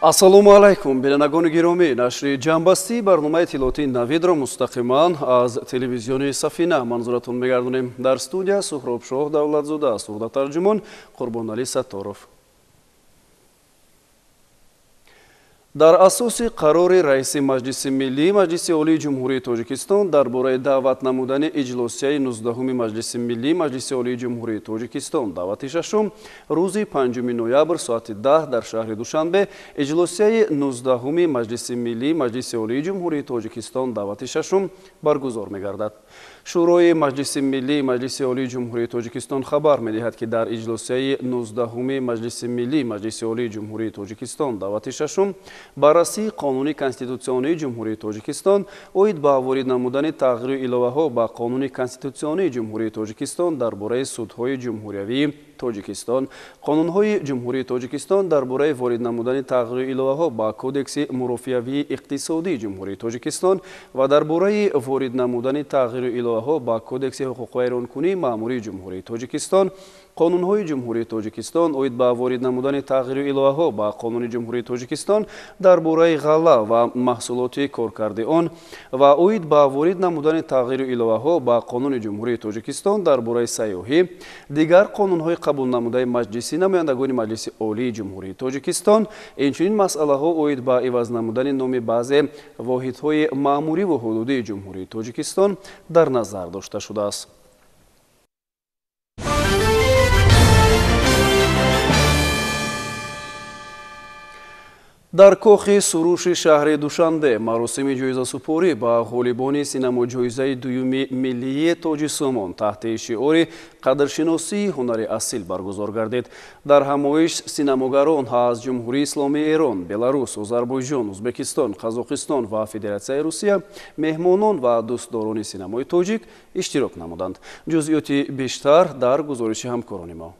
Ассалому алайкум, бинандагони гиромӣ. Нашри ҷамъбастии барномаи иттилоотии Навидро мустақиман аз телевизиони Сафина манзуратон мегардонем. Дар студия Суҳробшоҳ Давлатзода, суҳбаттарҷумон Қурбоналӣ Сатторов. Дар асоси қарори раиси Маҷлиси Миллӣ Маҷлиси Олии Ҷумҳурии Тоҷикистон дар бораи даъват намудани иҷлосияи 19-уми Маҷлиси Миллӣ Маҷлиси Олии Ҷумҳурии Тоҷикистон даъвати шашум рӯзи 5 ноябр соати 10 дар шаҳри Душанбе иҷлосияи 19-уми Маҷлиси Миллӣ Маҷлиси Олии Ҷумҳурии Тоҷикистон даъвати шашум баргузор мегардад. Шӯрои Маҷлиси Миллӣ Маҷлиси Олии Ҷумҳурии Тоҷикистон хабар медиҳад, ки дар иҷлосияи 19-уми Маҷлиси Миллӣ Маҷлиси Олии Ҷумҳурии Тоҷикистон даъвати шашум баррасии қонуни конститутсионии Ҷумҳурии Тоҷикистон оид ба ворид намудани тағйиру иловаҳо ба қонуни конститутсионии Ҷумҳурии Тоҷикистон дар бораи судҳои ҷумҳуриявии Тоҷикистон, қонунҳои Ҷумҳурии Тоҷикистон дар бораи ворид намудани тағйиру иловаҳо ба Кодекси мурофиавии иқтисодии Ҷумҳурии Тоҷикистон ва дар бораи ворид намудани тағйиру иловаҳо ба Кодекси ҳуқуқвайронкунии маъмурии Ҷумҳурии Тоҷикистон, қонунҳои Ҷумҳурии Тоҷикистон оид ба ворид намудани тағйиру иловаҳо ба Қонуни Ҷумҳурии Тоҷикистон дар бораи ғалла ва маҳсулоти коркарди он ва оид ба ворид намудани тағйиру иловаҳо ба Қонуни Ҷумҳурии Тоҷикистон дар бораи сайёҳӣ, дигар қонунҳои қабул намудаи Маҷлиси намояндагони Маҷлиси Олии Ҷумҳурии Тоҷикистон, инчунин масъалаҳо оид ба иваз намудани номи баъзе воҳидҳои маъмуриву ҳудудии Ҷумҳурии Тоҷикистон дар назар дошта шудааст. Дар кохи Суруши шаҳри Душанбе маросими ҷоизасупорӣ ба ғолибони синамоҷоизаи дуюми миллии Тоҷи Сомон таҳти шиори қадршиносии ҳунари асил баргузор гардид. Дар ҳамоиш синамогарон аз Ҷумҳурии Исломии Эрон, Беларус, Озарбойҷон, Ӯзбекистон, Қазоқистон ва Федератсияи Русия, меҳмонон ва дӯстдорони синамои тоҷик иштирок намуданд. Ҷузъиёти бештар дар гузориши ҳамкорони мо.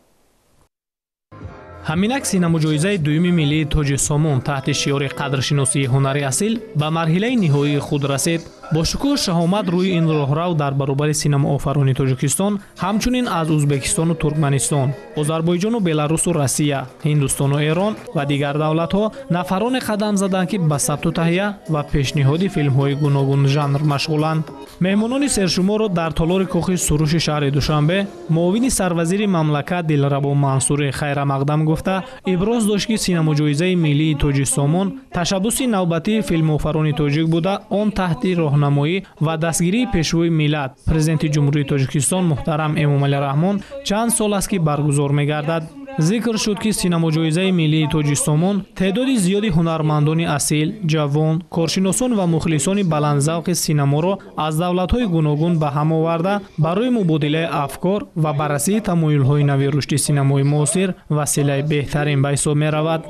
Ҳаминак синамоҷоизаи дуюми миллии Тоҷи Сомон таҳти шиори қадршиносии ҳунари асил ба марҳилаи ниҳоии худ расид. Бо шукӯҳ шаҳомат рӯи ин роҳрав дар баробари синамоофарони Тоҷикистон, ҳамчунин аз Ӯзбекистону Туркманистон, Озарбойҷону Беларусу Россия, Ҳиндустону Эрон ва дигар давлатҳо нафароне қадам заданд, ки ба сабту таҳия ва пешниҳоди филмҳои гуногунжанр машғуланд. Меҳмонони сершуморро дар толори кохи Суруши шаҳри Душанбе муовини сарвазири мамлакат Дилрабо Мансури хайрамақдам гуфта, иброз дошт, ки синамоҷоизаи миллии Тоҷи Сомон ташаббуси навбатии филмофарони тоҷик буда, он таҳти роҳнамоӣ ва дастгирии пешвои миллат, президенти Ҷумҳурии Тоҷикистон муҳтарам Эмомалӣ Раҳмон чанд сол аст, ки баргузор мегардад. Зикр шуд, ки синамоҷоизаи миллии Тоҷи Сомон теъдоди зиёди ҳунармандони асил, ҷавон, коршиносон ва мухлисони баландзавқи синаморо аз давлатҳои гуногун ба ҳам оварда, барои мубодилаи афкор ва баррасии тамоюлҳои нави рушди синамои муосир василаи беҳтарин ба ҳисоб меравад.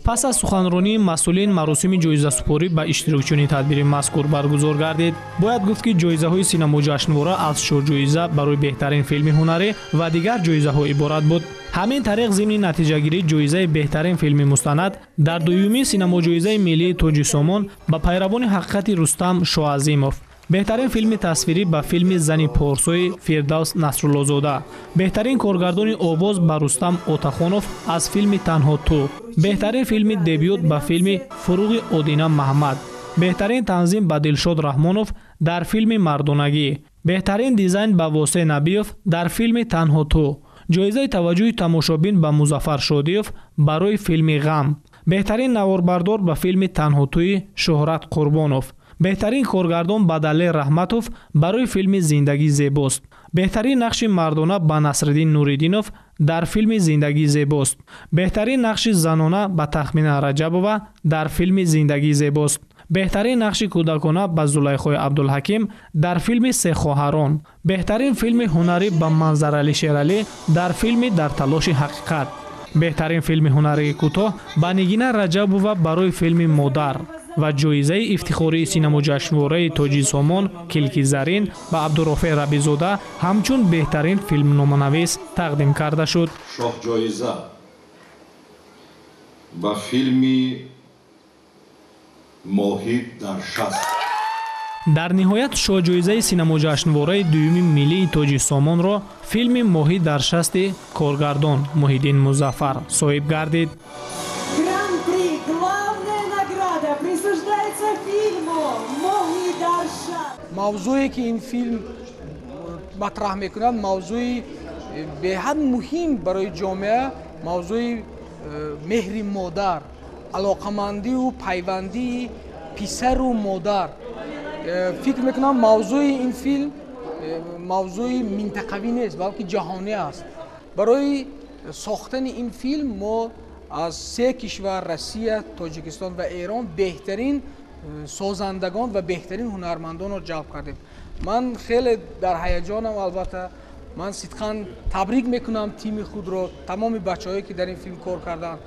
Пас аз суханронии масъулин маросими ҷоизасупорӣ ба иштирокчиёни тадбири мазкур баргузор гардид. Бояд гуфт, ки ҷоизаҳои синамоҷашнвора аз шоҳҷоиза барои беҳтарин филми ҳунарӣ ва дигар ҷоизаҳо иборат буд. Ҳамин тариқ зимни натиҷагирии ҷоизаи беҳтарин филми мустанад дар дуюмин синамоҷоизаи миллии Тоҷи Сомон ба пайравони ҳақиқати Рустам Шоазимов, беҳтарин филми тасвирӣ ба филми зани порсои Фирдавс Насруллозода, беҳтарин коргардони овоз ба Рустам Отахонов аз филми Танҳо ту, беҳтарин филми дебют ба филми Фуруғи Одина Маҳмад, беҳтарин танзим ба Дилшод Раҳмонов дар филми Мардонагӣ, беҳтарин дизайн ба Восе Набиев дар филми Танҳо ту, ҷоизаи таваҷҷӯҳи тамошобин ба Музаффар Шодиев барои филми Ғам, беҳтарин наворбардор ба филми Танҳо туи Шӯҳрат Қурбонов, беҳтарин коргардон ба Далер Раҳматов барои филми Зиндагӣ зебост, беҳтарин нақши мардона ба Насриддин Нуриддинов дар филми Зиндагӣ зебост, беҳтарин нақши занона ба Тахмина Раҷабова дар филми Зиндагӣ зебост, беҳтарин нақши кӯдакона ба Зулайхои Абдулҳаким дар филми Се хоҳарон, беҳтарин филми ҳунарӣ ба Манзаралӣ Шералӣ дар филми Дар талоши ҳақиқат, беҳтарин филми ҳунарии кӯтоҳ ба Нигина Раҷабова барои филми Модар ва ҷоизаи ифтихории синамоҷашнвораи Тоҷи Сомон Килки Зарин ба Абдурофеъ Рабизода ҳамчун беҳтарин филмноманавис тақдим карда шуд. Шоҳҷоиза ба филми Моҳӣ дар шаст. Дар ниҳоят шоҳҷоизаи синамоҷашнвораи дуюми миллии Тоҷи Сомонро филми Моҳӣ дар шасти коргардон Муҳиддин Музаффар соҳиб гардид. Мавзӯе ки ин филм матраҳ мекунад, мавзӯи беҳад муҳим барои ҷомеа, мавзӯи меҳри модар, алоқамандию пайвандии писару модар. Фикр мекунам, мавзӯи ин филм мавзӯи минтақавӣ нест, балки ҷаҳонӣ аст. Барои сохтани ин филм мо аз се кишвар, Россия, Тоҷикистон ва Эрон, беҳтарин созандагон ва беҳтарин ҳунармандонро ҷалб кардем. Ман хеле дар ҳаяҷонам. Албатта, ман сидқан табрик мекунам тими худро, тамоми бачаҳое ки дар ин филм кор карданд.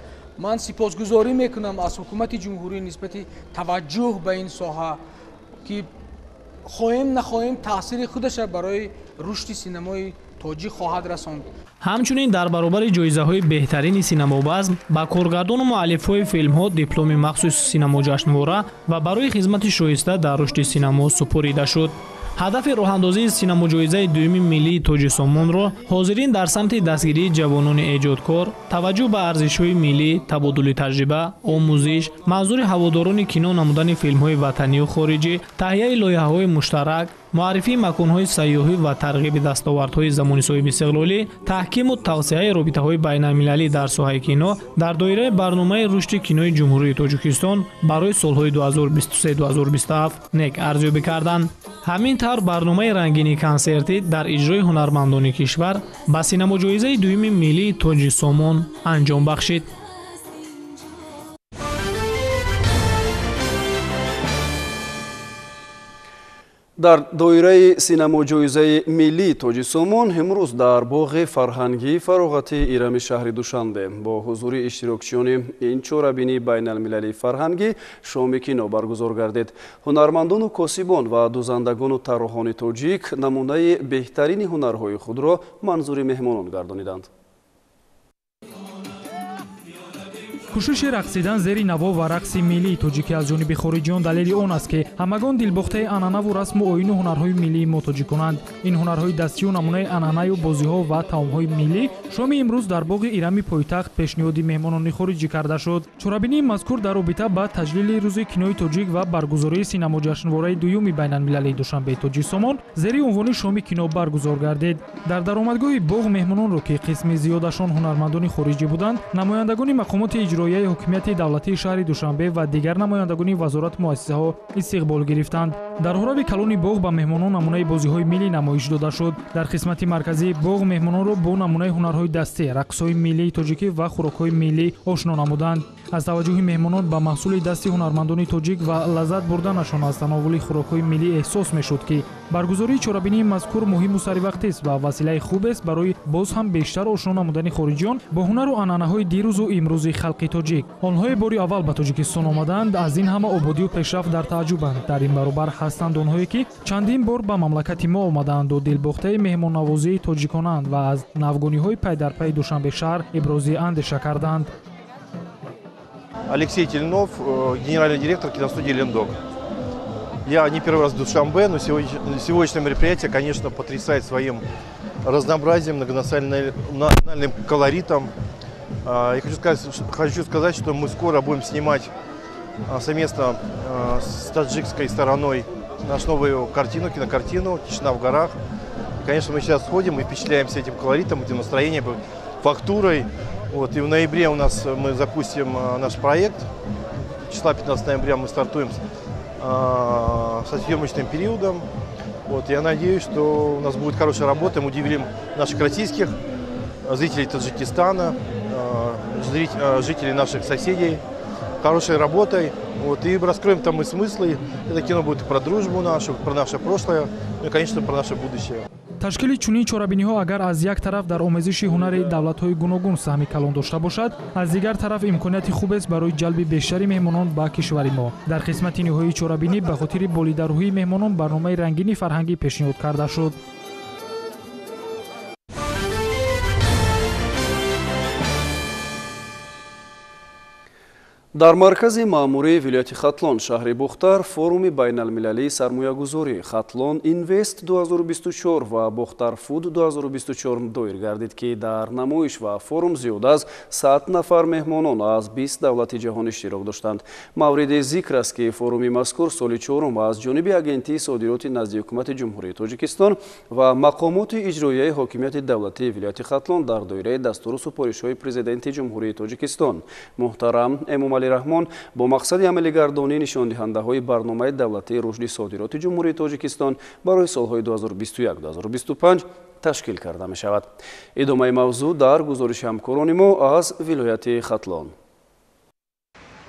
Ман сипосгузорӣ мекунам аз ҳукумати ҷумҳурӣ нисбати таваҷҷӯҳ ба ин соҳа, ки хоҳем нахоҳем таъсири худаша барои рушди синамои тоҷик хоҳад расонд. Ҳамчунин дар баробари ҷоизаҳои беҳтарини синамобазм ба коргардону муаллифҳои филмҳо дипломи махсуси синамоҷашнвора ва барои хизмати шоиста дар рушди синамо супорида шуд. Ҳадафи роҳандозии синамоҷоизаи дуюми миллии Тоҷи Сомонро ҳозирин дар самти дастгирии ҷавонони эҷодкор, таваҷҷӯҳ ба арзишҳои миллӣ, табодули таҷриба, омӯзиш, манзури ҳаводорони кино намудани филмҳои ватанию хориҷӣ, таҳияи лоиҳаҳои муштарак, муаррифии маконҳои сайёҳӣ ва тарғиби дастовардҳои замони соҳибистиқлолӣ, таҳкиму тавсеаи робитаҳои байналмилалӣ дар соҳаи кино дар доираи барномаи рушди кинои Ҷумҳурии Тоҷикистон барои солҳои 2023-2027 нек арзёбӣ карданд. Ҳамин тавр, барномаи рангини консертӣ дар иҷрои ҳунармандони кишвар ба синамоҷоизаи дуюми миллии Тоҷи Сомон анҷом бахшид. Дар доираи синамоҷоизаи миллии Тоҷи Сомон имрӯз дар боғи фарҳангии фароғатии Ирами шаҳри Душанбе бо ҳузури иштирокчиёни ин чорабинии байналмилалии фарҳангӣ шоми кино баргузор гардид. Ҳунармандону косибон ва дузандагону тарроҳони тоҷик намунаи беҳтарини ҳунарҳои худро манзури меҳмонон гардониданд. Кӯшиши рақсидан зери наво ва рақси миллии тоҷикӣ аз ҷониби хориҷиён далели он аст, ки ҳамагон дилбохтаи анъанаву расму оину ҳунарҳои миллии мо тоҷиконанд. Ин ҳунарҳои дастию намунаи анъанаю бозиҳо ва таомҳои миллӣ шоми имрӯз дар боғи Ирами пойтахт пешниҳоди меҳмонони хориҷӣ карда шуд. Чорабинии мазкур дар робита ба таҷлили рӯзи кинои тоҷик ва баргузории синамоҷашнвораи дуюми байналмилалии Душанбеи Тоҷи Сомон зери унвони шоми кино баргузор гардид. Дар даромадгоҳи боғ меҳмононро, ки қисми зиёдашон ҳунармандони хориҷӣ буданд, намояндагони мақомоти иҷроияи ҳокимияти давлатии шаҳри Душанбе ва дигар намояндагони вазорату муассисаҳо истиқбол гирифтанд. Дар ҳурави калони боғ ба меҳмонон намунаи бозиҳои миллӣ намоиш дода шуд. Дар қисмати марказии боғ меҳмононро бо намунаи ҳунарҳои дастӣ, рақсҳои миллии тоҷикӣ ва хӯрокҳои миллӣ ошно намуданд. Аз таваҷҷӯҳи меҳмонон ба маҳсули дасти ҳунармандони тоҷик ва лаззат бурданашон аз тановули хӯрокҳои миллӣ эҳсос мешуд, ки баргузории чорабинии мазкур муҳиму саривақтист ва василаи хубест барои боз ҳам бештар ошно намудани хориҷиён бо ҳунару анъанаҳои дирӯзу имрӯзи халқи тоҷик. Онҳое бори аввал ба Тоҷикистон омадаанд, аз ин ҳама ободию пешрафт дар тааҷҷубанд. Дар ин баробар ҳастанд онҳое, ки чандин бор ба мамлакати мо омадаанду дилбохтаи меҳмоннавозии тоҷиконанд ва аз навгониҳои пайдарпайи Душанбе шаҳр ибрози андеша карданд. Алексей Тельнов, генеральный директор киностудии «Лендок». Я не первый раз в Душанбе, но сегодняшнее мероприятие, конечно, потрясает своим разнообразием, многонациональным колоритом. Я хочу сказать, что мы скоро будем снимать совместно с таджикской стороной нашу новую картину, кинокартину «Тишина в горах». И, конечно, мы сейчас ходим и впечатляемся этим колоритом, этим настроением, фактурой. Вот, и в ноябре у нас мы запустим наш проект. Числа 15 ноября мы стартуем со съемочным периодом. Вот, я надеюсь, что у нас будет хорошая работа, мы удивим наших российских зрителей Таджикистана, жителей наших соседей хорошей работой. Вот, и раскроем там и смыслы. Это кино будет и про дружбу нашу, про наше прошлое, ну и, конечно, про наше будущее. Ташкили чунин чорабиниҳо агар аз як тараф дар омезиши ҳунари давлатҳои гуногун саҳми калон дошта бошад, аз дигар тараф имконияти хубест барои ҷалби бештари меҳмонон ба кишвари мо. Дар қисмати ниҳоии чорабинӣ ба хотири болидарӯҳии меҳмонон барномаи рангини фарҳангӣ пешниҳод карда шуд. Дар маркази маъмурии вилояти Хатлон, шаҳри Бохтар, форуми байналмилалии сармоягузорӣ «Хатлон Инвест 2024» ва «Бохтар Фуд 2024» доир гардид, ки дар намоиш ва форум зиёд аз 100 нафар меҳмонон аз 20 давлати ҷаҳон иштирок доштанд. Мавриди зикр аст, ки форуми мазкур соли чорум аз ҷониби Агентии содироти назди Ҳукумати Ҷумҳурии Тоҷикистон ва мақомоти иҷроияи ҳокимияти давлатии вилояти Хатлон дар доираи дастуру супоришҳои Президенти Ҷумҳурии Тоҷикистон муҳтарам Эмомалӣ Раҳмон бо мақсади амалигардонии нишондиҳандаҳои барномаи давлатии рушди содироти Ҷумҳурии Тоҷикистон барои солҳои 2021-2025 ташкил карда мешавад. Идомаи мавзӯъ дар гузориши ҳамкорони мо аз вилояти Хатлон.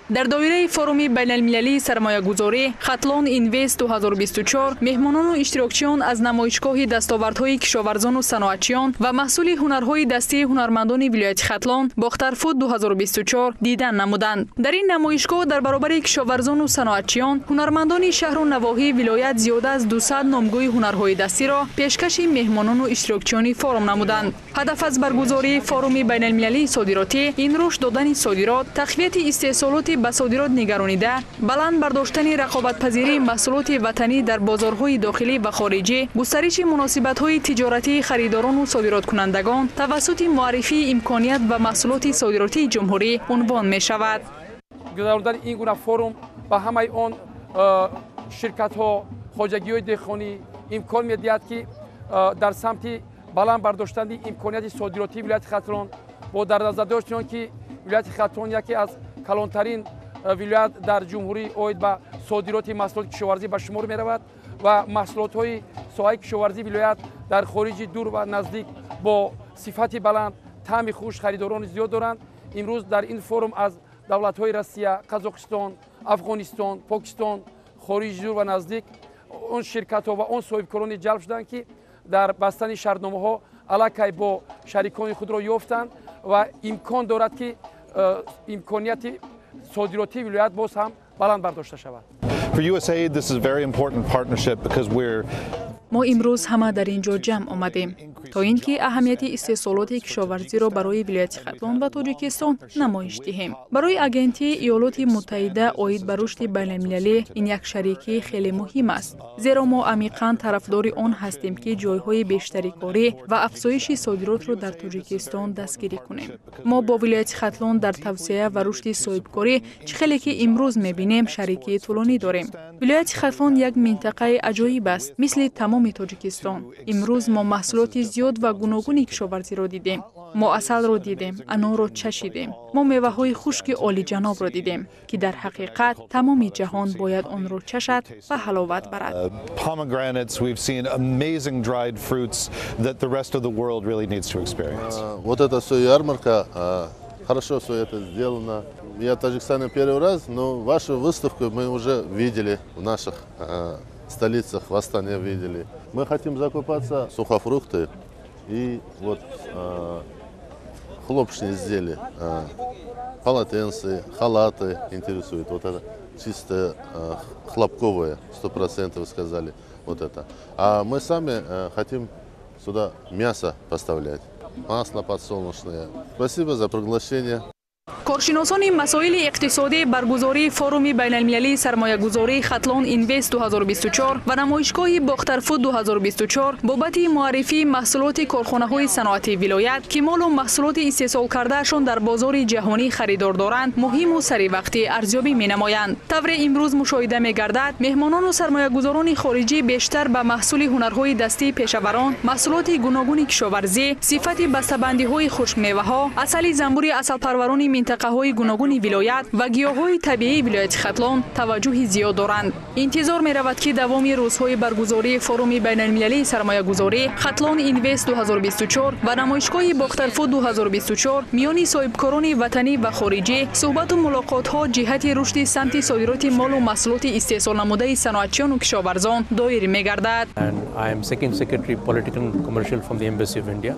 Дар доираи форуми байналмилалии сармоягузорӣ «Хатлон Инвест 2024» меҳмонону иштирокчиён аз намоишгоҳи дастовардҳои кишоварзону саноатчиён ва маҳсули ҳунарҳои дастии ҳунармандони вилояти Хатлон «Бохтарфуд 2024» дидан намуданд. Дар ин намоишгоҳ дар баробари кишоварзону саноатчиён, ҳунармандони шаҳру навоҳии вилоят зиёда аз 200 номгӯи ҳунарҳои дастиро пешкаши меҳмонону иштирокчиёни форум намуданд. Ҳадаф аз баргузории форуми байналмилалии содиротӣ ин рушд додани содирот, тақвияти истеҳсолоти ба содирот нигаронида, баланд бардоштани рақобатпазирии маҳсулоти ватанӣ дар бозорҳои дохилӣ ва хориҷӣ, густариши муносибатҳои тиҷоратии харидорону содироткунандагон тавассути муаррифии имконият ва маҳсулоти содиротии ҷумҳурӣ унвон мешавад. Гузарондани ин гуна форум ба ҳамаи он ширкатҳо, хоҷагиҳои деҳқонӣ имкон медиҳад, ки дар самти баланд бардоштани имконияти содиротии вилояти Хатлон бо дар назардошти он ки вилояти Хатлон яке аз калонтарин вилоят дар ҷумҳурӣ оид ба содироти маҳсулоти кишоварзӣ ба шумор меравад ва маҳсулотҳои соҳаи кишоварзии вилоят дар хориҷи дур ва наздик бо сифати баланд, таъми хуш харидорони зиёд доранд. Имрӯз дар ин форум аз давлатҳои Россия, Қазоқистон, Афғонистон, Покистон, хориҷи дур ва наздик он ширкатҳо ва он соҳибкороне ҷалб шуданд, ки дар бастани шартномаҳо аллакай бо шарикони худро ёфтанд ва имкон дорад, ки имконияти содиротии вилоят боз ҳам баланд бардошта шавад. For USAID, this is a very important partnership because we're Мо имрӯз ҳама дар ин ҷо ҷамъ омадем, то ин ки аҳамияти истеҳсолоти кишоварзиро барои вилояти Хатлон ва Тоҷикистон намоиш диҳем. Барои Агентии Иёлоти Муттаҳида оид ба рушди байналмилалӣ ин як шарикии хеле муҳим аст, зеро мо амиқан тарафдори он ҳастем, ки ҷойҳои бештари корӣ ва афзоиши содиротро дар Тоҷикистон дастгирӣ кунем. Мо бо вилояти Хатлон дар тавсеа ва рушди соҳибкорӣ, чӣ хеле ки имрӯз мебинем, шарикии тӯлонӣ дорем. Вилояти Хатлон як минтақаи аҷоиб аст, мисли тамоми Тоҷикистон. Имрӯз мо маҳсулоти зиёд ва гуногуни кишоварзиро дидем. Мо асалро дидем, анорро чашидем, мо меваҳои хушки олиҷанобро дидем, ки дар ҳақиқат тамоми ҷаҳон бояд онро чашад ва ҳаловат барад. Pomegranates, we've seen amazing dried fruits that the rest of the world really needs to experience. Вот это все ярмарка, хорошо все это сделано. Я в Таджикистане первый раз, но вашу выставку мы уже видели в наших столицах, в Астане видели. Мы хотим закупаться сухофрукты и вот хлопочные изделия, полотенцы, халаты интересуют. Вот это чисто хлопковое, 100% сказали, вот это. А мы сами хотим сюда мясо поставлять, масло подсолнечное. Спасибо за приглашение. Коршиносони масоили иқтисодӣ баргузории форуми байналмилалии сармоягузории «Хатлон Инвест 2024» ва намоишгоҳи «Бохтарфуд 2024» бобати муаррифии маҳсулоти корхонаҳои саноатии вилоят, ки молу маҳсулоти истеҳсолкардаашон дар бозори ҷаҳонӣ харидор доранд, муҳиму саривақтӣ арзёбӣ менамоянд. Тавре имрӯз мушоҳида мегардад, меҳмонону сармоягузорони хориҷӣ бештар ба маҳсули ҳунарҳои дастии пешаварон, маҳсулоти гуногуни кишоварзӣ, сифати бастабандиҳои хушкмеваҳо, асали занбури асалпарварони минтақаҳои гуногуни вилоят ва гиёҳҳои табиии вилояти Хатлон таваҷҷӯҳи зиёд доранд. Интизор меравад, ки давоми рӯзҳои баргузории форуми байналмилалии сармоягузорӣ «Хатлон Инвест 2024» ва намоишгоҳи «Бохтарфуд 2024» миёни соҳибкорони ватанӣ ва хориҷӣ суҳбату мулоқотҳо ҷиҳати рушди самти содироти молу маҳсулоти истеҳсолнамудаи саноатчиёну кишоварзон доир мегардад. I am Second Secretary Political and Commercial from the Embassy of India.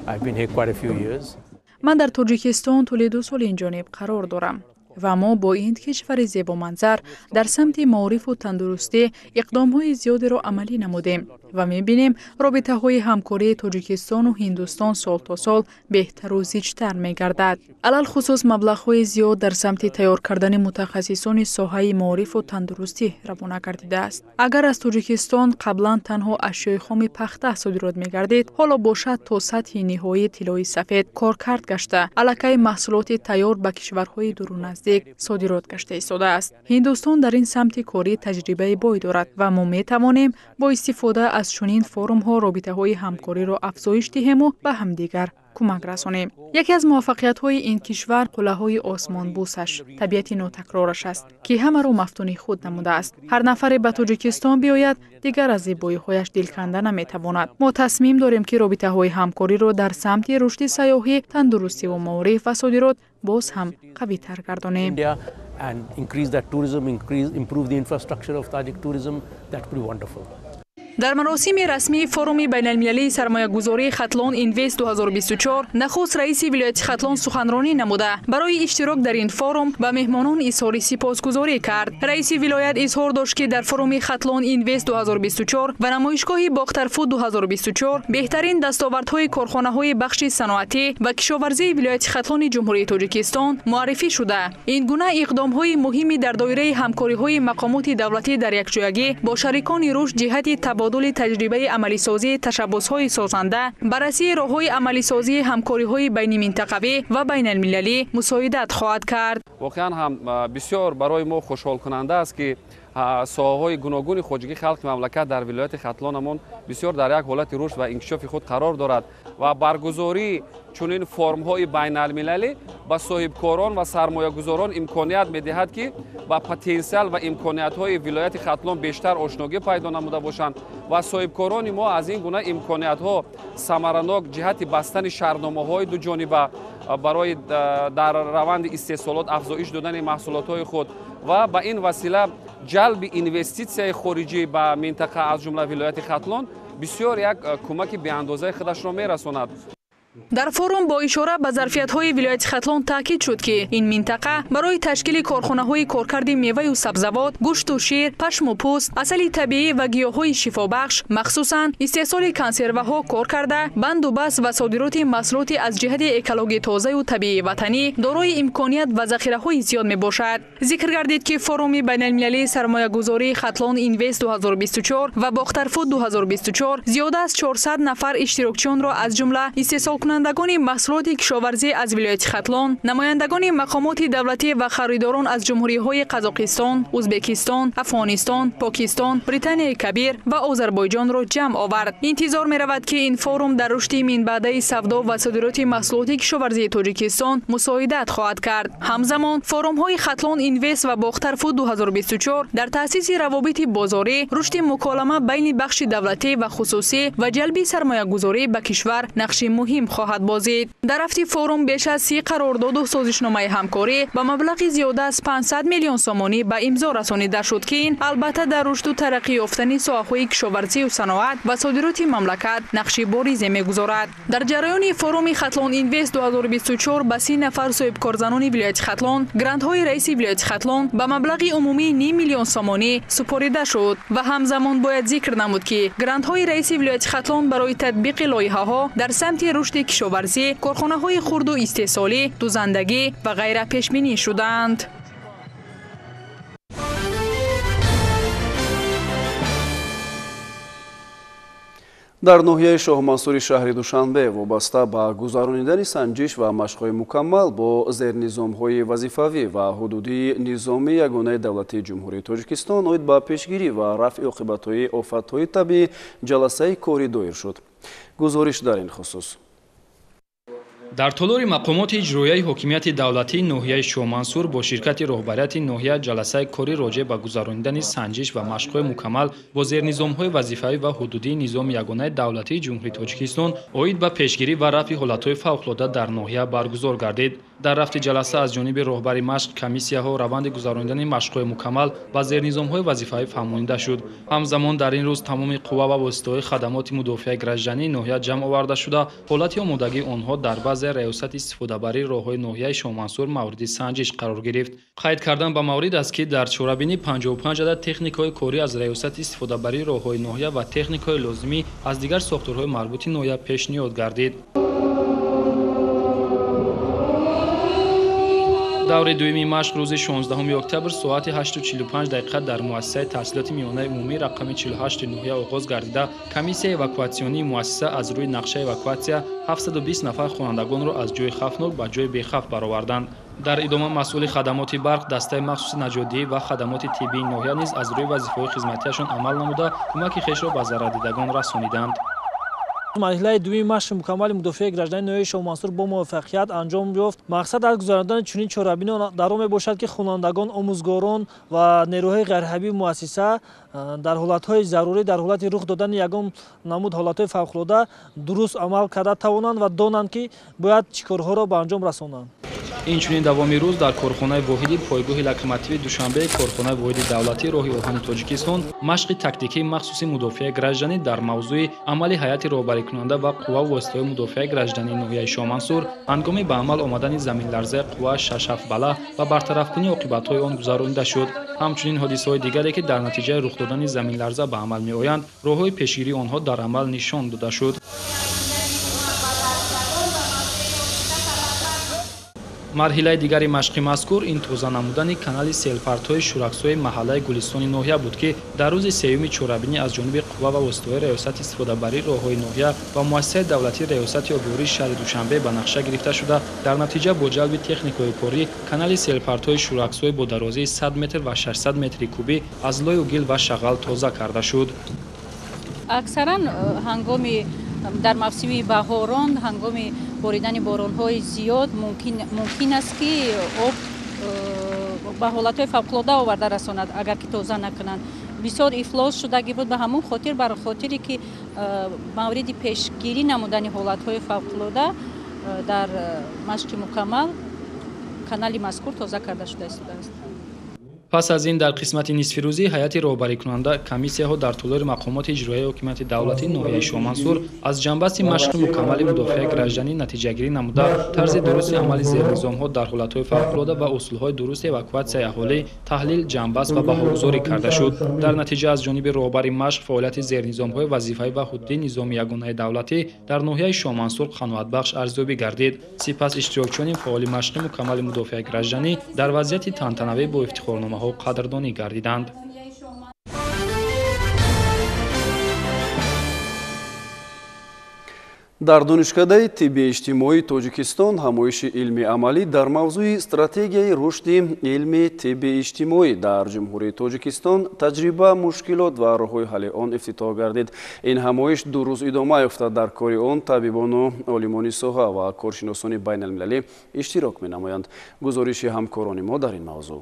I've been here quite a few years. Ман дар Тоҷикистон тӯли 2 соли инҷониб қарор дорам. Ва мо бо ин кишвари зебоманзар дар самти маорифу тандурустӣ иқдомҳои зиёдеро амалӣ намудем ва мебинем робитаҳои ҳамкории Тоҷикистону Ҳиндустон сол то сол беҳтару зичтар мегардад. Алалхусус маблағҳои зиёд дар самти тайёр кардани мутахассисони соҳаи маорифу тандурустӣ равона гардидааст. Агар аз Тоҷикистон қаблан танҳо ашёи хоми пахта содирот мегардид, ҳоло бошад то сатҳи ниҳоии тиллои сафед коркард гашта, аллакай маҳсулоти тайёр ба кишварҳои дуру наздик содирот гашта истодааст. Ҳиндустон дар ин самти корӣ таҷрибаи бой дорад ва мо метавонем бо истифода аз чунин форумҳо робитаҳои ҳамкориро афзоиш диҳему ба ҳамдигар кӯмак расонем. Яке аз муваффақиятҳои ин кишвар қуллаҳои осмонбӯсаш, табиати нотакрораш аст, ки ҳамаро мафтуни худ намудааст. Ҳар нафаре ба Тоҷикистон биёяд, дигар аз зебоиҳояш дилканда наметавонад. Мо тасмим дорем, ки робитаҳои ҳамкориро дар самти рушди сайёҳӣ, тандурустиву маориф ва содирот боз ҳам қавитар гардонем. And increase that tourism, improve the infrastructure of Tajik tourism, that would be wonderful. Дар маросими расмии форуми байналмилалии сармоягузории Хатлон Инвест 2024 нахуст раиси вилояти Хатлон суханронӣ намуда, барои иштирок дар ин форум ба меҳмонон изҳори сипосгузорӣ кард. Раиси вилоят изҳор дошт, ки дар форуми Хатлон Инвест 2024 ва намоишгоҳи Бохтарфуд 2024 беҳтарин дастовардҳои корхонаҳои бахши саноатӣ ва кишоварзии вилояти Хатлони Ҷумҳурии Тоҷикистон муаррифӣ шуда, ин гуна иқдомҳои муҳими дар доираи ҳамкориҳои мақомоти давлатӣ дар якҷоягӣ бо шарикони рушд ҷиҳати табодули таҷрибаи амалисозии ташаббусҳои созанда, баррасии роҳҳои амалисозии ҳамкориҳои байниминтақавӣ ва байналмилалӣ мусоидат хоҳад кард. Воқеан ҳам бисёр барои мо хушҳолкунанда аст, ки соҳаҳои гуногуни хоҷагии халқи мамлакат дар вилояти Хатлонамон бисёр дар як ҳолати рушд ва инкишофи худ қарор дорад ва баргузории чунин формҳои байналмилалӣ ба соҳибкорон ва сармоягузорон имконият медиҳад, ки ба потенсиал ва имкониятҳои вилояти Хатлон бештар ошногӣ пайдо намуда бошанд ва соҳибкорони мо аз ин гуна имкониятҳо самаранок ҷиҳати бастани шартномаҳои дуҷониба барои дар раванди истеҳсолот афзоиш додани маҳсулотҳои худ ва ба ин васила ҷалби инвеститсияи хориҷӣ ба минтақа аз ҷумла вилояти Хатлон бисёр як кӯмаки беандозаи худашро мерасонад. Дар форум бо ишора ба зарфиятҳои вилояти Хатлон таъкид шуд, ки ин минтақа барои ташкили корхонаҳои коркарди меваю сабзавот, гӯшту шир, пашму пӯст, асали табиӣ ва гиёҳҳои шифобахш, махсусан истеҳсоли консерваҳо кор карда, банду баст ва содироти маҳсулоти аз ҷиҳати экологии тозаю табиии ватанӣ дорои имконият ва захираҳои зиёд мебошад. Зикр гардид, ки форуми байналмилалии сармоягузории Хатлон Инвест 2024 ва Бохтарфуд 2024 зиёда аз 400 нафар иштирокчиёнро аз ҷумла истеҳсолкунандагони маҳсулоти кишоварзӣ аз вилояти Хатлон, намояндагони мақомоти давлатӣ ва харидорон аз ҷумҳуриҳои Қазоқистон, Ӯзбекистон, Афғонистон, Покистон, Британияи Кабир ва Озарбойҷонро ҷамъ овард. Интизор меравад, ки ин форум дар рушди минбаъдаи савдо ва содироти маҳсулоти кишоварзии Тоҷикистон мусоидат хоҳад кард. Ҳамзамон форумҳои Хатлон Инвест ва Бохтарфуд 2024 дар таъсиси равобити бозорӣ, рушди муколама байни бахши давлатӣ ва хусусӣ ва ҷалби сармоягузорӣ ба кишвар нақши муҳим хоҳад бозид. Дар рафти форум беш аз 30 қарордоду созишномаи ҳамкорӣ ба маблағи зиёда аз 500 миллион сомонӣ ба имзо расонида шуд, ки ин албатта дар рушду тараққӣ ёфтани соҳаҳои кишоварзию саноат ва содироти мамлакат нақши боризе мегузорад. Дар ҷараёни форуми Хатлон Инвест 2024 ба 30 нафар соҳибкорзанони вилояти Хатлон грантҳои раиси вилояти Хатлон ба маблағи умумии 5 миллион сомонӣ супорида шуд ва ҳамзамон бояд зикр намуд, ки грантҳои раиси вилояти Хатлон барои татбиқи лоиҳаҳо дар самти рушди кишоварзӣ, корхонаҳои хурду истеҳсолӣ, дузандагӣ ва ғайра пешбинӣ шудаанд. Дар ноҳияи Шоҳмансури шаҳри Душанбе вобаста ба гузаронидани санҷиш ва машқҳои мукаммал бо зернизомҳои вазифавӣ ва ҳудудии низоми ягонаи давлатии Ҷумҳурии Тоҷикистон оид ба пешгирӣ ва рафъи оқибатҳои офатҳои табиӣ ҷаласаи корӣ доир шуд. Гузориш дар ин хусус. Дар толори мақомоти иҷроияи ҳокимияти давлатии ноҳияи Шоҳмансур бо ширкати роҳбарияти ноҳия ҷаласаи корӣ роҷеъ ба гузаронидани санҷиш ва машқҳои мукаммал бо зернизомҳои вазифавӣ ва ҳудудии низоми ягонаи давлатии Ҷумҳурии Тоҷикистон оид ба пешгирӣ ва рафъи ҳолатҳои фавқулода дар ноҳия баргузор гардид. Дар рафти ҷаласа аз ҷониби роҳбари машқ комиссияҳо раванди гузаронидани машқҳои мукаммал ба зернизомҳои вазифавӣ фаҳмонида шуд. Ҳамзамон дар ин рӯз тамоми қувва ва воситаҳои хадамоти мудофиаи граждании ноҳия ҷамъ оварда шуда, ҳолати омодагии онҳо дар баъзе базаи раёсати истифодабарии роҳҳои ноҳияи Шоҳмансур мавриди санҷиш қарор гирифт. Қайд кардан ба маврид аст, ки дар чорабинӣ 55 адад техникаҳои корӣ аз раёсати истифодабарии роҳҳои ноҳия ва техникаҳои лозимӣ аз дигар сохторҳои марбути ноҳия пешниҳод гардид. Даври дуюми машқ рӯзи 16 октябр соати 8:45 дар муассисаи таҳсилоти миёнаи умумӣ рақами 48 ноҳия оғоз гардида, комиссияи эвакуатсионии муассиса аз рӯи нақшаи эвакуатсия 720 нафар хонандагонро аз ҷои хавфнок ба ҷои бехавф бароварданд. Дар идома масъули хадамоти барқ, дастаи махсуси наҷотдиҳӣ ва хадамоти тиббии ноҳия низ аз рӯи вазифаҳои хизматиашон амал намуда, кӯмаки хешро ба зарардидагон расониданд. Марҳилаи дуюми машқи мукаммали мудофиаи граждании ноҳияи Шоҳмансур бо муваффақият анҷом ёфт. Мақсад аз гузарондани чунин чорабинӣ дар он мебошад, ки хонандагон, омӯзгорон ва нерӯҳои ғайриҳарбии муассиса дар ҳолатҳои зарурӣ, дар ҳолати рух додани ягон намуд ҳолатҳои фавқулода дуруст амал карда тавонанд ва донанд, ки бояд чӣ корҳоро ба анҷом расонанд. Инчунин давоми рӯз дар корхонаи воҳиди пойгоҳи локомотиви Душанбе, корхонаи воҳиди давлатии роҳи оҳани Тоҷикистон машқи тактикии махсуси мудофиаи гражданӣ дар мавзӯи амали ҳайати роҳбарикунанда ва қувва воситаҳои мудофиаи граждании ноҳияи Шоҳмансур ҳангоми ба амал омадани заминларзаи қувва 6,7 бала ва бартарафкунии оқибатҳои он гузаронида шуд. Ҳамчунин ҳодисаҳои дигаре, ки дар натиҷаи рух додани заминларза ба амал меоянд, роҳҳои пешгирии онҳо дар амал нишон дода шуд. Марҳилаи дигари машқи мазкур ин тоза намудани канали селпартҳои Шӯраксои маҳаллаи Гулистони ноҳия буд, ки дар рӯзи сеюми чорабинӣ аз ҷониби қувва ва воситаҳои раёсати истифодабарии роҳҳои ноҳия ва муассисаи давлатии раёсати обёрии шаҳри Душанбе ба нақша гирифта шуда, дар натиҷа бо ҷалби техникаҳои корӣ канали селпартҳои Шӯраксой бо дарозии 100 метр ва 600 метри кубӣ аз лою гил ва шағал тоза карда шуд. Аксаран ҳангоми дар мавсими баҳорон, ҳангоми боридани боронҳои зиёд мумкин аст, ки об ба ҳолатҳои фавқулода оварда расонад, агар ки тоза накунанд. Бисёр ифлос шудагӣ буд, ба ҳамон хотир, бар хотире ки мавриди пешгирӣ намудани ҳолатҳои фавқулода дар машқи мукаммал канали мазкур тоза карда шуда истодааст. Пас аз ин дар қисмати нисфирӯзӣ ҳайати роҳбарикунанда комиссияҳо дар толори мақомоти иҷроияи ҳокимияти давлатии ноҳияи Шоҳмансур аз ҷанбасти машқи мукаммали мудофиаи гражданӣ натиҷагирӣ намуда, тарзи дурусти амали зернизомҳо дар ҳолатҳои фавқулода ва усулҳои дурусти эвакуатсияи аҳолӣ таҳлил, ҷанбаст ва баҳогузорӣ карда шуд. Дар натиҷа аз ҷониби роҳбари машқ фаъолияти зернизомҳои вазифавӣ ва ҳудудии низоми ягонаи давлатӣ дар ноҳияи Шоҳмансур қаноатбахш арзёбӣ гардид. Сипас иштирокчиёни фаъоли машқи мукаммали мудофиаи гражданӣ дар вазъияти тантанавӣ бо ифтихорномаҳо қадрдонӣ гардиданд. Дар донишкадаи тибби иҷтимоии Тоҷикистон ҳамоиши илми амалӣ дар мавзӯи стратегияи рушди илми тибби иҷтимоӣ дар Ҷумҳурии Тоҷикистон, таҷриба, мушкилот ва роҳҳои ҳалли он ифтитоҳ гардид. Ин ҳамоиш 2 рӯз идома ёфта, дар кори он табибону олимони соҳа ва коршиносони байналмилалӣ иштирок менамоянд. Гузориши ҳамкорони мо дар ин мавзӯъ.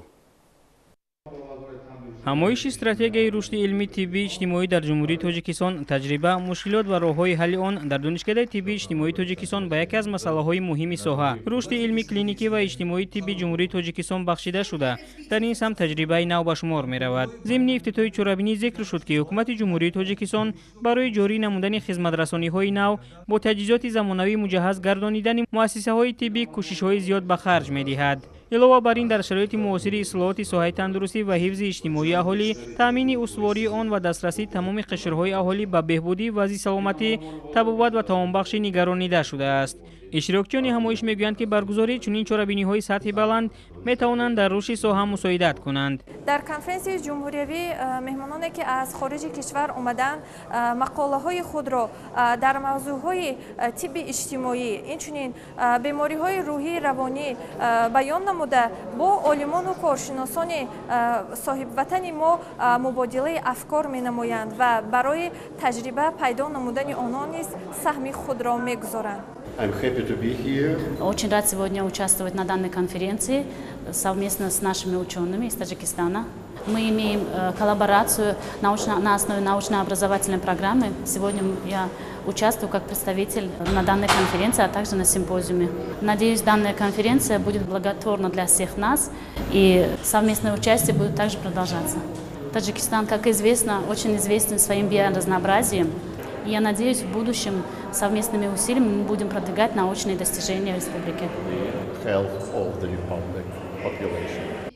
Ҳамоиши стратегияи рушди илми тиббии иҷтимоӣ дар Ҷумҳурии Тоҷикистон, таҷриба, мушкилот ва роҳҳои ҳалли он дар Донишкадаи тиббии иҷтимоии Тоҷикистон ба яке аз масъалаҳои муҳими соҳа рушди илми клиникӣ ва иҷтимоии тибби Ҷумҳурии Тоҷикистон бахшида шуда, дар ин самт таҷрибаи нав ба шумор меравад. Зимни ифтитоҳи чорабинӣ зикр шуд, ки ҳукумати Ҷумҳурии Тоҷикистон барои ҷорӣ намудани хизматрасониҳои нав бо таҷҳизоти замонавӣ муҷаҳҳаз гардонидани муассисаҳои тиббӣ кӯшишҳои зиёд ба харҷ медиҳад. Илова бар ин, дар шароити муосири ислоҳоти соҳаи тандурустӣ ва ҳифзи иҷтимоии аҳолӣ, таъмини устувории он ва дастрасии тамоми қишрҳои аҳолӣ ба беҳбудии вазъи саломатӣ, табобат ва тавонбахшӣ нигаронида шудааст. Иштирокчиёни ҳамоиш мегӯянд, ки баргузории чунин чорабиниҳои сатҳи баланд метавонанд дар рушди соҳа мусоидат кунанд. Дар конференсияи ҷумҳуриявӣ меҳмононе, ки аз хориҷи кишвар омаданд, мақолаҳои худро дар мавзӯъҳои тибби иҷтимоӣ, инчунин бемориҳои рӯҳӣ равонӣ баён намуда, бо олимону коршиносони соҳибватани мо мубодилаи афкор менамоянд ва барои таҷриба пайдо намудани онҳо низ саҳми худро мегузоранд. I'm happy to be here. Очень рад сегодня участвовать на данной конференции совместно с нашими учеными из Таджикистана. Мы имеем коллаборацию на основе научно-образовательной программы. Сегодня я участвую как представитель на данной конференции, а также на симпозиуме. Надеюсь, данная конференция будет благотворна для всех нас, и совместное участие будет также продолжаться. Таджикистан, как известно, очень известен своим биоразнообразием. И я надеюсь, в будущем Совместными усилиями мы будем продвигать научные достижения республики.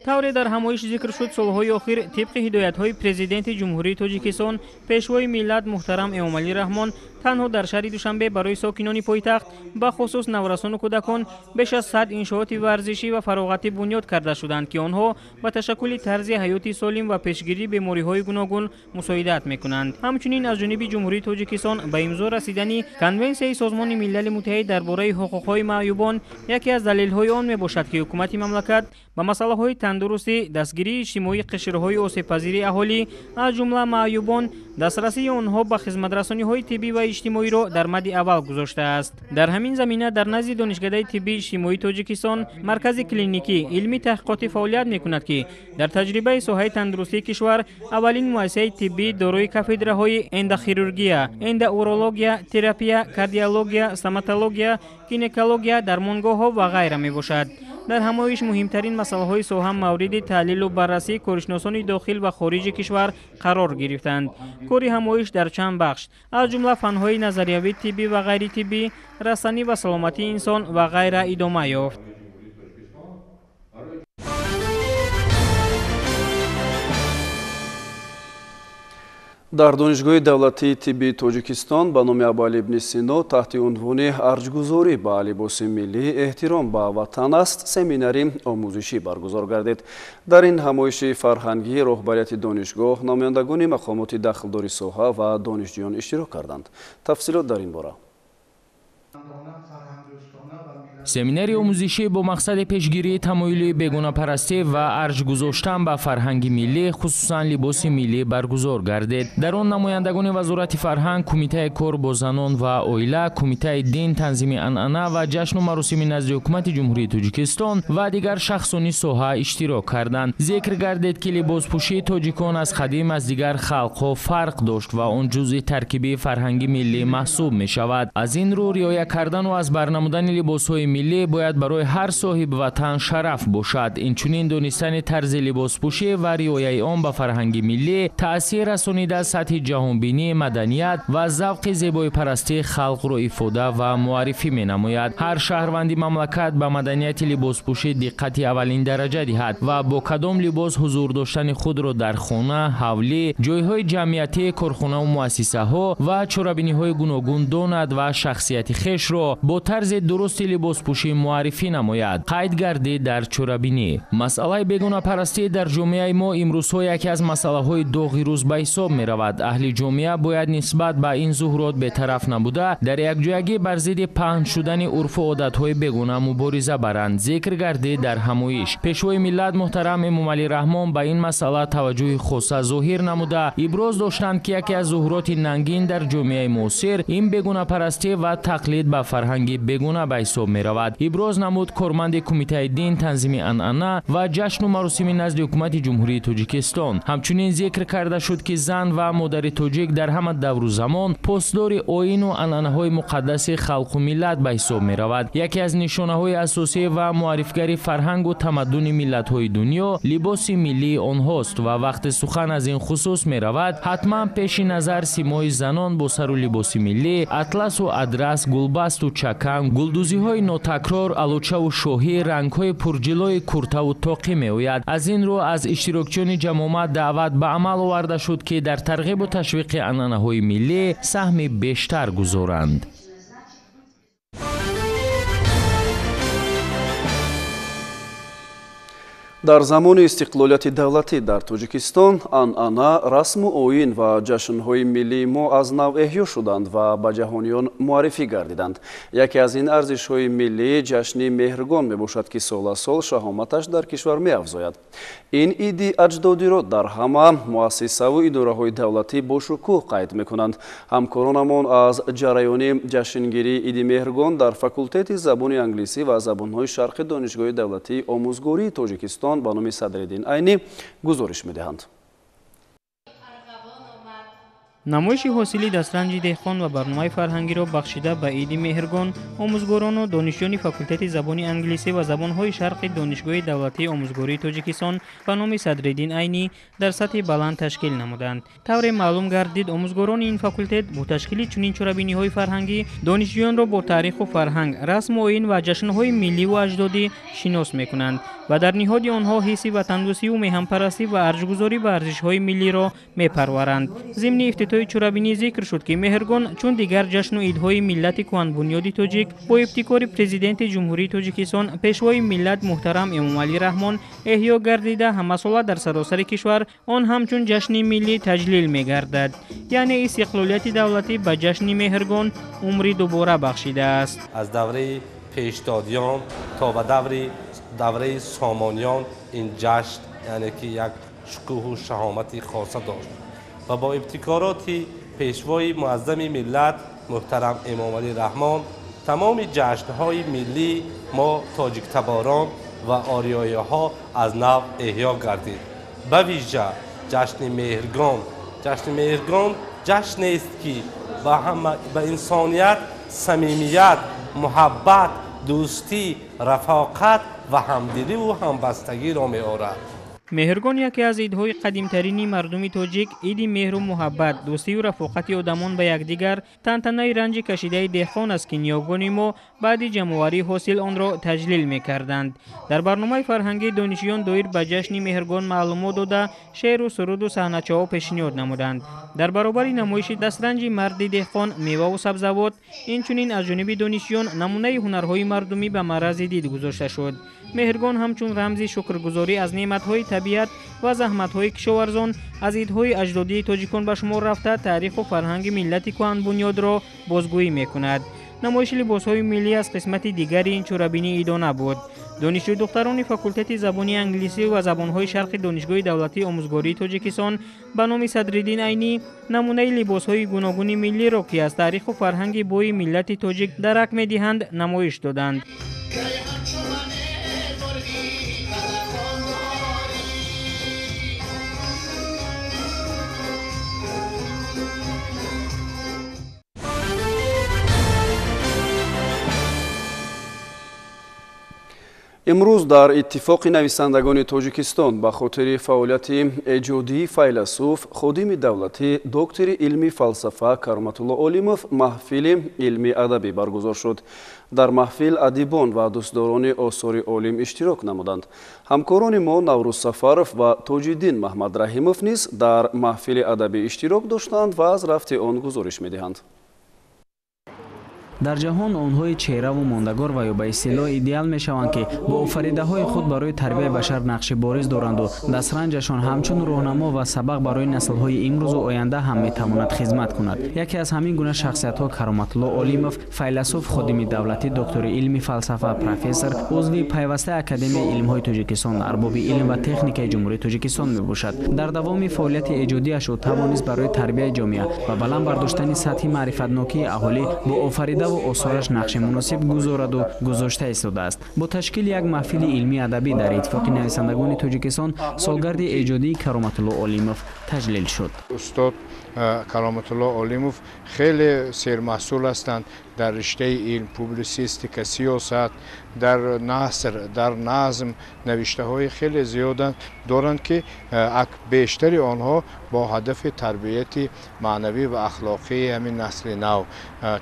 Тавре дар ҳамоиш зикр шуд, солҳои охир тибқи ҳидоятҳои Президенти Ҷумҳурии Тоҷикистон, Пешвои миллат муҳтарам Эмомалӣ Раҳмон, танҳо дар шаҳри Душанбе барои сокинони пойтахт, бахусус наврасону кӯдакон, беш аз 100 иншооти варзишӣ ва фароғатӣ бунёд карда шуданд, ки онҳо ба ташаккули тарзи ҳаёти солим ва пешгирии бемориҳои гуногун мусоидат мекунанд. Ҳамчунин аз ҷониби Ҷумҳурии Тоҷикистон ба имзо расидани Конвенсияи Созмони Милали Муттаҳид дар бораи ҳуқуқҳои маъюбон яке аз далелҳои он мебошад, ки ҳукумати мамлакат ба масъалаҳои тандурустӣ, дастгирии иҷтимоии қишрҳои осебпазири аҳолӣ, аз ҷумла маъюбон, дастрасии онҳо ба хизматрасониҳои тиббӣ ва иҷтимоиро дар мадди аввал гузоштааст. Дар ҳамин замина дар назди Донишкадаи тиббии иҷтимоии Тоҷикистон маркази клиникӣ илмӣ таҳқиқотӣ фаъолият мекунад, ки дар таҷрибаи соҳаи тандурустии кишвар аввалин муассисаи тиббӣ дорои кафедраҳои эндохирургия, эндоурология, терапия, кардиология, стоматология, гинекология, дармонгоҳҳо ва ғайра мебошад. Дар ҳамоиш муҳимтарин масъалаҳои соҳа мавриди таҳлилу баррасии коршиносони дохил ва хориҷи кишвар қарор гирифтанд. Кори ҳамоиш дар чанд бахш, аз ҷумла фанҳои назариявии тиббӣ ва ғайритиббӣ, растанӣ ва саломатии инсон ва ғайра идома ёфт. Дар Донишгоҳи давлатии тиббии Тоҷикистон ба номи Абуалӣ ибни Сино таҳти унвони арҷгузорӣ ба либоси миллӣ эҳтиром ба ватан аст семинари омӯзишӣ баргузор гардид. Дар ин ҳамоиши фарҳангӣ роҳбарияти донишгоҳ, намояндагони мақомоти дахлдори соҳа ва донишҷӯён иштирок карданд. Тафсилот дар ин бора. Семинари омӯзишӣ бо мақсади пешгирии тамоюли бегонапарастӣ ва арҷ гузоштан ба фарҳанги миллӣ, хусусан либоси миллӣ баргузор гардид. Дар он намояндагони Вазорати фарҳанг, Кумитаи кор бо занон ва оила, Кумитаи дин, танзими анъана ва ҷашну маросими назди Ҳукумати Ҷумҳурии Тоҷикистон ва дигар шахсони соҳа иштирок карданд. Зикр гардид, ки либоспӯшии тоҷикон аз қадим аз дигар халқҳо фарқ дошт ва он ҷузъи таркибии фарҳанги миллӣ маҳсуб мешавад. Аз ин рӯ риоя кардану аз бар намудани либосҳои миллӣ бояд барои ҳар соҳиби ватан шараф бошад. Инчунин донистани тарзи либоспӯшӣ ва риояи он ба фарҳанги миллӣ таъсир расонида сатҳи ҷаҳонбинӣ, маданият ва завқи зебоипарастии халқро ифода ва муаррифӣ менамояд. Ҳар шаҳрванди мамлакат ба маданияти либоспӯшӣ диққати аввалин дараҷа диҳад ва бо кадом либос ҳузур доштани худро дар хона, ҳавлӣ, ҷойҳои ҷамъиятӣ, корхонаву муассисаҳо ва чорабиниҳои гуногун донад ва шахсияти хешро бо тарзи дурусти либоспӯшӣ муаррифӣ намояд. Қайд гардид дар чорабинӣ. Масъалаи бегонапарастӣ дар ҷомеаи мо имрӯзҳо яке аз масъалаҳои доғи рӯз ба ҳисоб меравад. Аҳли ҷомеа бояд нисбат ба ин зуҳурот бетараф набуда, дар якҷоягӣ бар зидди паҳн шудани урфу одатҳои бегона мубориза баранд. Зикр гардид дар ҳамоиш. Пешвои миллат муҳтарам Эмомалӣ Раҳмон ба ин масъала таваҷҷӯҳи хоса зоҳир намуда, иброз доштанд, ки яке аз зуҳуроти нангин дар ҷомеаи муосир ин бегонапарастӣ ва тақлид ба фарҳанги бегона ба ҳисоб меравад. Иброз намуд корманди Кумитаи дин, танзими анъана ва ҷашну маросими назди Ҳукумати Ҷумҳурии Тоҷикистон. Ҳамчунин зикр карда шуд, ки зан ва модари тоҷик дар ҳама давру замон посдори оину анъанаҳои муқаддаси халқу миллат ба ҳисоб меравад. Яке аз нишонаҳои асосӣ ва муаррифгари фарҳангу тамаддуни миллатҳои дунё либоси миллии онҳост ва вақте сухан аз ин хусус меравад, ҳатман пеши назар симои занон бо сару либоси миллӣ, атласу адрас, гулбасту чакан, гулдӯзиҳои нотакрор, алочаву шоҳӣ, рангҳои пурҷилои куртаву тоқӣ меояд. Аз ин рӯ аз иштирокчиёни ҷамомат даъват ба амал оварда шуд, ки дар тарғибу ташвиқи анъанаҳои миллӣ саҳми бештар гузоранд. Дар замони истиқлолияти давлатӣ дар Тоҷикистон анъана, расму оин ва ҷашнҳои миллии мо аз нав эҳё шуданд ва ба ҷаҳониён муаррифӣ гардиданд. Яке аз ин арзишҳои миллӣ ҷашни Меҳргон мебошад, ки сол аз сол шаҳоматаш дар кишвар меафзояд. Ин иди аҷдодиро дар ҳама муассисаву идораҳои давлатӣ бо шукӯҳ қайд мекунанд. Ҳамкоронамон аз ҷараёни ҷашнгирии иди Меҳргон дар факултети забони англисӣ ва забонҳои шарқи Донишгоҳи давлатии омӯзгории Тоҷикистон ба номи Садриддин Айнӣ гузориш медиҳанд. Намоиши ҳосили дастранҷи деҳқон ва барномаи фарҳангиро бахшида ба иди Меҳргон омӯзгорону донишҷӯёни факултети забони англисӣ ва забонҳои шарқи Донишгоҳи давлатии омӯзгории Тоҷикистон ба номи Садриддин Айнӣ дар сатҳи баланд ташкил намуданд. Тавре маълум гардид, омӯзгорони ин факултет бо ташкили чунин чорабиниҳои фарҳангӣ донишҷӯёнро бо таъриху фарҳанг, расму оин ва ҷашнҳои милливу аҷдодӣ шинос мекунанд ва дар ниҳоди онҳо ҳисси ватандӯстиву меҳанпарастӣ ва арҷгузорӣ ба арзишҳои миллиро мепарваранд. Зимни ифтитоҳи чорабинӣ зикр шуд, ки Меҳргон чун дигар ҷашну идҳои миллати кӯҳанбунёди тоҷик бо ибтикори Президенти Ҷумҳурии Тоҷикистон, Пешвои миллат муҳтарам Эмомалӣ Раҳмон эҳё гардида, ҳамасола дар саросари кишвар он ҳамчун ҷашни миллӣ таҷлил мегардад. Яъне истиқлолияти давлатӣ ба ҷашни Меҳргон умри дубора бахшидааст. Аз давраи пешдодиён то ба давраи сомониён ин ҷашн яъне ки як шукӯҳу шаҳомати хоса дошт ва бо ибтикороти пешвои муаззами миллат муҳтарам Эмомалӣ Раҳмон тамоми ҷашнҳои миллӣ мо тоҷиктаборон ва ориёиҳо аз нав эҳё гардид. Ба вижа ҷашни Меҳргон. Ҷашни Меҳргон ҷашнест, ки ба инсоният самимият, муҳаббат, дӯстӣ, рафоқат ва ҳамдиливу ҳамбастагиро меорад. Меҳргон яке аз идҳои қадимтарини мардуми тоҷик, иди меҳру муҳаббат, дӯстию рафоқати одамон ба якдигар, тантанаи ранҷи кашидаи деҳқон аст, ки ниёгони мо баъди ҷамъоварии ҳосил онро таҷлил мекарданд. Дар барномаи фарҳангии донишҷӯён доир ба ҷашни Меҳргон маълумот дода, шеъру суруду саҳначаҳо пешниҳод намуданд. Дар баробари намоиши дастранҷи марди деҳқон, меваву сабзавот, инчунин аз ҷониби донишҷӯён намунаи ҳунарҳои мардумӣ ба маърази дид гузошта шуд. Меҳргон ҳамчун рамзи шукргузорӣ аз неъматҳои табиат ва заҳматҳои кишоварзон аз идҳои аҷдодии тоҷикон ба шумор рафта, таъриху фарҳанги миллати кӯҳанбунёдро бозгӯӣ мекунад. Намоиши либосҳои миллӣ аз қисмати дигари ин чорабинӣ идона буд. Донишҷӯ духтарони факултети забони англисӣ ва забонҳои шарқи Донишгоҳи давлатии омӯзгории Тоҷикистон ба номи Садриддин Айнӣ намунаи либосҳои гуногуни миллиро, ки аз таъриху фарҳанги бои миллати тоҷик дарак медиҳанд, намоиш доданд. Имрӯз дар Иттифоқи нависандагони Тоҷикистон ба хотири фаъолияти эҷодии файласуф, ходими давлатӣ, доктори илми фалсафа Кароматулло Олимов маҳфили илмии адабӣ баргузор шуд. Дар маҳфил адибон ва дӯстдорони осори олим иштирок намуданд. Ҳамкорони мо Наврӯз Сафаров ва Тоҷиддин Маҳмадраҳимов низ дар маҳфили адабӣ иштирок доштанд ва аз рафти он гузориш медиҳанд. Дар ҷаҳон онҳои чеҳраву мондагор ва ё ба истилоҳ идеал мешаванд, ки бо офаридаҳои худ барои тарбияи башар нақши бориз доранду дастранҷашон ҳамчун роҳнамо ва сабақ барои наслҳои имрӯзу оянда ҳам метавонад хизмат кунад. Яке аз ҳамин гуна шахсиятҳо Кароматулло Олимов, файласуф, ходими давлатӣ, доктори илми фалсафа, профессор, узви пайвастаи Академияи илмҳои Тоҷикистон, арбоби илм ва техникаи Ҷумҳурии Тоҷикистон мебошад. Дар давоми фаъолияти эҷодиаш ӯ тавонист барои тарбияи ҷомеа ва баланд бардоштани сатҳи маърифатнокии аҳолӣ бо офарида осораш нақши муносиб гузораду гузошта истодааст. Бо ташкили як маҳфили илмии адабӣ дар Иттифоқи нависандагони Тоҷикистон солгарди эҷодии Кароматулло Олимов таҷлил шуд. Устод Кароматулло Олимов хеле сермаҳсул ҳастанд дар риштаи илм, публисистика, сиёсат, дар наср, дар назм навиштаҳои хеле зиёд доранд, ки бештари онҳо бо ҳадафи тарбияти маънавӣ ва ахлоқии ҳамин насли нав,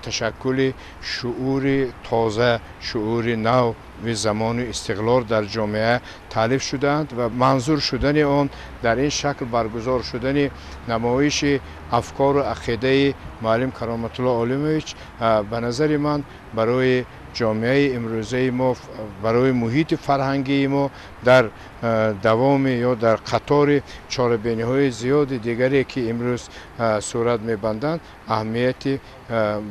ташаккули шуури тоза, шуури нави замони истиқлол дар ҷомеа таълиф шудаанд ва манзур шудани он дар ин шакл баргузор шудани намоиши афкору ақидаи муаллим Кароматулло Олимович ба назари ман барои ҷомеаи имрӯзаи мо, барои муҳити фарҳангии мо дар давоми ё дар қатори чорабиниҳои зиёди дигаре, ки имрӯз сурат мебанданд, аҳамияти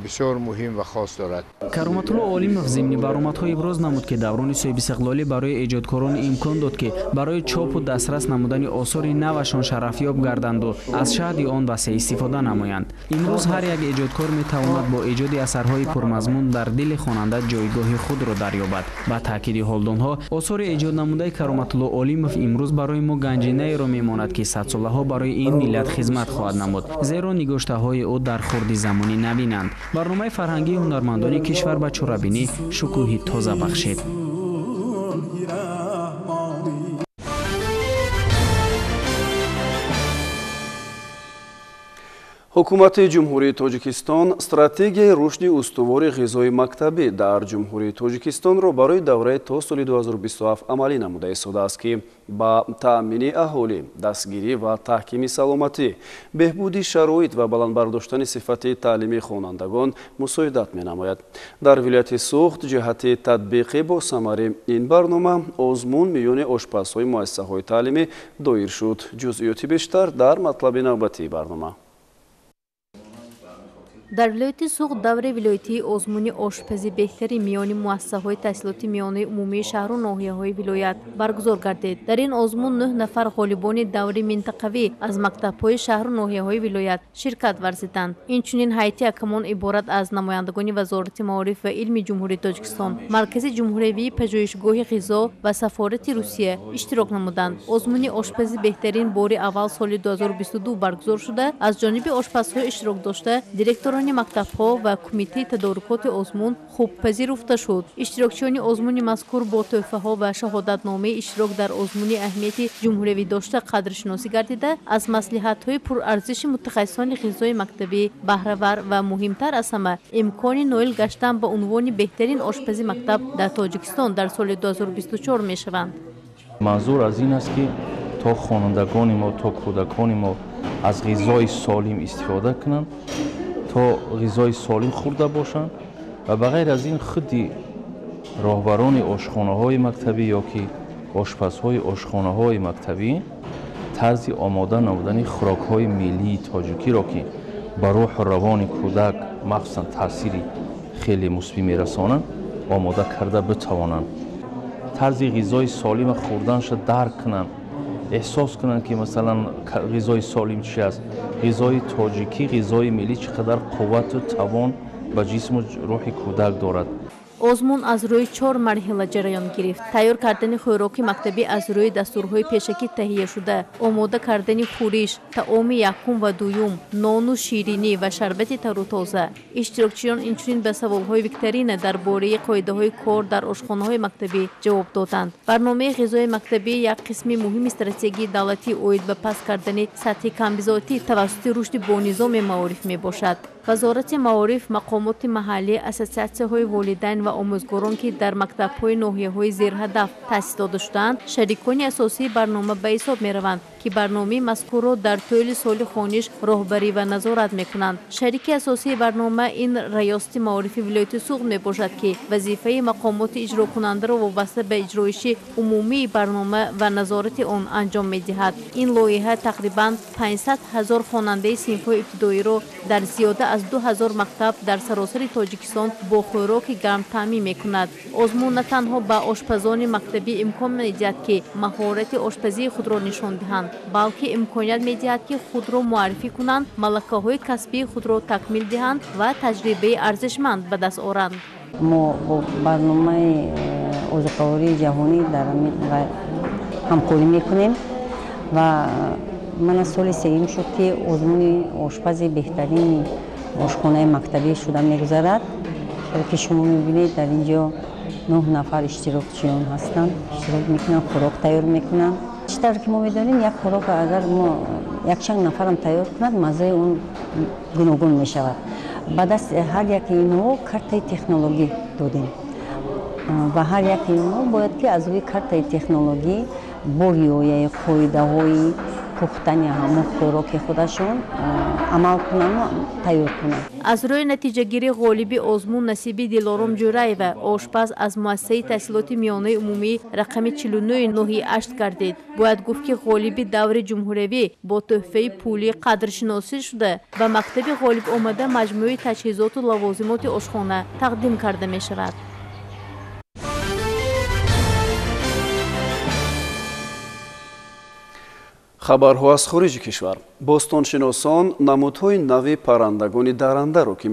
бисёр муҳим ва хос дорад. Кароматулло Олимов зимни баромадҳо иброз намуд, ки даврони соҳибистиқлолӣ барои эҷодкорон имкон дод, ки барои чопу дастрас намудани осори навашон шарафёб гарданду аз шаҳди он васеъ истифода намоянд. Имрӯз ҳар як эҷодкор метавонад бо эҷоди асарҳои пурмазмун дар дили хонанда ҷойгоҳи худро дарёбад. Ба таъкиди ҳолдонҳо, осори эҷоднамудаи Кароматулло Олимов имрӯз барои мо ганҷинаеро мемонад, ки садсолаҳо барои ин миллат хизмат хоҳад намуд, зеро нигоштаҳои ӯ дар хурди замони навинанд. Барномаи фарҳангии ҳунармандони кишвар ба чорабинӣ шукӯҳи тоза бахшид. Ҳукумати Ҷумҳурии Тоҷикистон стратегияи рушди устувори ғизои мактабӣ дар Ҷумҳурии Тоҷикистонро барои давраи то соли 2027 амалӣ намуда истодааст, ки ба таъмини аҳолӣ, дастгирӣ ва таҳкими саломатӣ, беҳбуди шароит ва баланд бардоштани сифати таълими хонандагон мусоидат менамояд. Дар вилояти Суғд ҷиҳати татбиқи босамари ин барнома озмун миёни ошпазҳои муассисаҳои таълимӣ доир шуд. Ҷузъиёти бештар дар матлаби навбатии барнома. Дар вилояти Суғд даври вилоятии озмуни ошпази беҳтари миёни муассисаҳои таҳсилоти миёнаи умумии шаҳру ноҳияҳои вилоят баргузор гардид. Дар ин озмун 9 нафар ғолибони даври минтақавӣ аз мактабҳои шаҳру ноҳияҳои вилоят ширкат варзиданд. Инчунин ҳайати ҳакамон иборат аз намояндагони Вазорати маориф ва илми Ҷумҳурии Тоҷикистон, Маркази ҷумҳуриявии пажӯҳишгоҳи ғизо ва Сафорати Русия иштирок намуданд. Озмуни ошпази беҳтарин бори аввал соли 2022 баргузор шуда, аз ҷониби ошпазҳои иштирок дошта директорони мактабҳо ва кумитаи тадорукоти озмун хуб пазируфта шуд. Иштирокчиёни озмуни мазкур бо тӯҳфаҳо ва шаҳодатномаи иштирок дар озмуни аҳамияти ҷумҳуриявӣ дошта қадршиносӣ гардида, аз маслиҳатҳои пурарзиши мутахассисони ғизои мактабӣ баҳравар ва муҳимтар аз ҳама имкони ноил гаштан ба унвони беҳтарин ошпази мактаб дар Тоҷикистон дар соли 2024 мешаванд. Манзур аз ин аст, ки то хонандагони мо, то кӯдакони мо аз ғизои солим истифода кунанд, то ғизои солим хӯрда бошанд ва ба ғайр аз ин худи роҳбарони ошхонаҳои мактабӣ ё ки ошпазҳои ошхонаҳои мактабӣ тарзи омода намудани хӯрокҳои миллии тоҷикиро, ки ба рӯҳу равони кӯдак махсусан таъсири хеле мусбӣ мерасонанд, омода карда битавонанд. Тарзи ғизои солима хӯрданша дарк кунанд, эҳсос кунанд, ки масалан ғизои солим чи аст, ғизои тоҷикӣ, ғизои миллӣ чӣ қадар қуввату тавон ба ҷисму рӯҳи кӯдак дорад. Озмун аз рӯи 4 марҳила ҷараён гирифт. Тайёр кардани хӯроки мактабӣ аз рӯи дастурҳои пешакӣ таҳияшуда, омода кардани хӯриш, таоми якум ва дуюм, нону ширинӣ ва шарбати тару тоза. Иштирокчиён инчунин ба саволҳои викторина дар бораи қоидаҳои кор дар ошхонаҳои мактабӣ ҷавоб доданд. Барномаи ғизои мактабӣ як қисми муҳими стратегияи давлатӣ оид ба паст кардани сатҳи камбизоатӣ тавассути рушди бонизоми маориф мебошад. Вазорати маориф, мақомоти маҳаллӣ, ассотсиатсияҳои волидайн ва омӯзгорон, ки дар мактабҳои ноҳияҳои зерҳадаф таъсис дода шудаанд, шарикони асосии барнома ба ҳисоб мераванд, ки барномаи мазкурро дар тӯли соли хониш роҳбарӣ ва назорат мекунанд. Шарики асосии барнома ин Раёсати маорифи вилояти Суғд мебошад, ки вазифаи мақомоти иҷрокунандаро вобаста ба иҷроиши умумии барнома ва назорати он анҷом медиҳад. Ин лоиҳа тақрибан 500 000 хонандаи синфҳои ибтидоиро дар зиёда аз 2000 мактаб дар саросари Тоҷикистон бо хӯроки гарм таъмин мекунад. Озмун на танҳо ба ошпазони мактабӣ имкон медиҳад, ки маҳорати ошпазии худро нишон диҳанд, балки имконият медиҳад, ки худро муаррифӣ кунанд, малакаҳои касбии худро такмил диҳанд ва таҷрибаи арзишманд ба даст оранд. Мо бо барномаи озуқавории ҷаҳонӣ дар ҳамкорӣ мекунем ва мана соли сеюм шуд, ки озмуни ошпази беҳтарини ошхонаи мактабӣ шуда мегузарад. Ки шумо мебинед, дар ин ҷо 9 нафар иштирокчиён ҳастанд, иштирок мекунанд, хӯрок тайёр мекунанд. Чӣ тавр ки мо медонем, як хӯрок агар мо якчанд нафарам тайёр кунад, маззаи он гуногун мешавад. Ба даст ҳар яки инҳо картаи технологӣ додем ва ҳар яки инҳо бояд ки аз рӯи картаи технологӣ бо риояи қоидаҳои пухтани ҳамон хӯроки худашон амал кунанд, тайёр кунанд. Аз рӯи натиҷагирӣ ғолиби озмун Насиби Дилором Ҷӯраева, ошпаз аз муассисаи таҳсилоти миёнаи умумӣ рақами 49 ноҳияи 8 гардид. Бояд гуфт, ки ғолиби даври ҷумҳуриявӣ бо тӯҳфаи пулӣ қадршиносӣ шуда, ба мактаби ғолиб омада маҷмӯи таҷҳизоту лавозимоти ошхона тақдим карда мешавад. Хабарҳо аз хориҷи кишвар. Бостоншиносон намудҳои нави паррандагони дарандаро, ки